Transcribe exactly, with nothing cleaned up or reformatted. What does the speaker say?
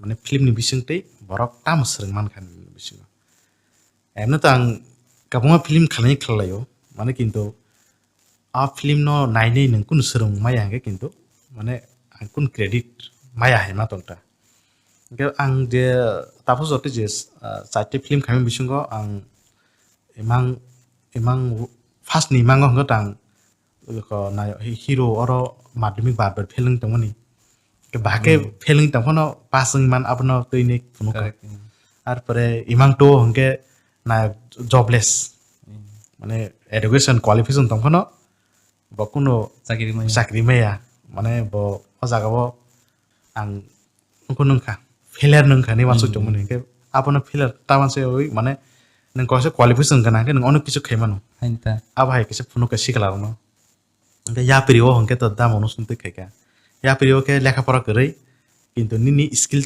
Mane film ni bising tei borok tamo swrwng mankha nini bisingo. Emno to ang kwbangma film khalai khlalaio, mane kintu a film no nainai nwng kunu swrwng maya hwnkhe kintu mane ang kunu credit maya hai ma tongta. Hwnkhe ang je tapos joto je, ah, charti film khaimani bisingo ang imang, imang first ni imango hwnkhe tang ko nayo hi-, hero oro madhyamik bar bar failing tongmani. Ke bahake Hmm. failing tongphano pass wngman abono twi ni phunukha. Correct. Hmm. Arpore imang to hwnkhe na jobless. Hmm. Mane education qualification tongphano bo kuno Chakri maya. chakri maya. Mane bo o jaga o ang nungkha nungkha failure nungkha ni wansuk Hmm. tongmani. Hwnkhe abono failure ta wansuk oi mane nwng kaisa qualification gwnang khe nwng onek kisu khaimano. Hain ta. Abo hai kisa phunukha sikla rokno. Hwnkhe yapri o hwnkhe to damo no sungtwi khaikha. Yapri o khe lekha pora kwrwi, kintu nini skill tong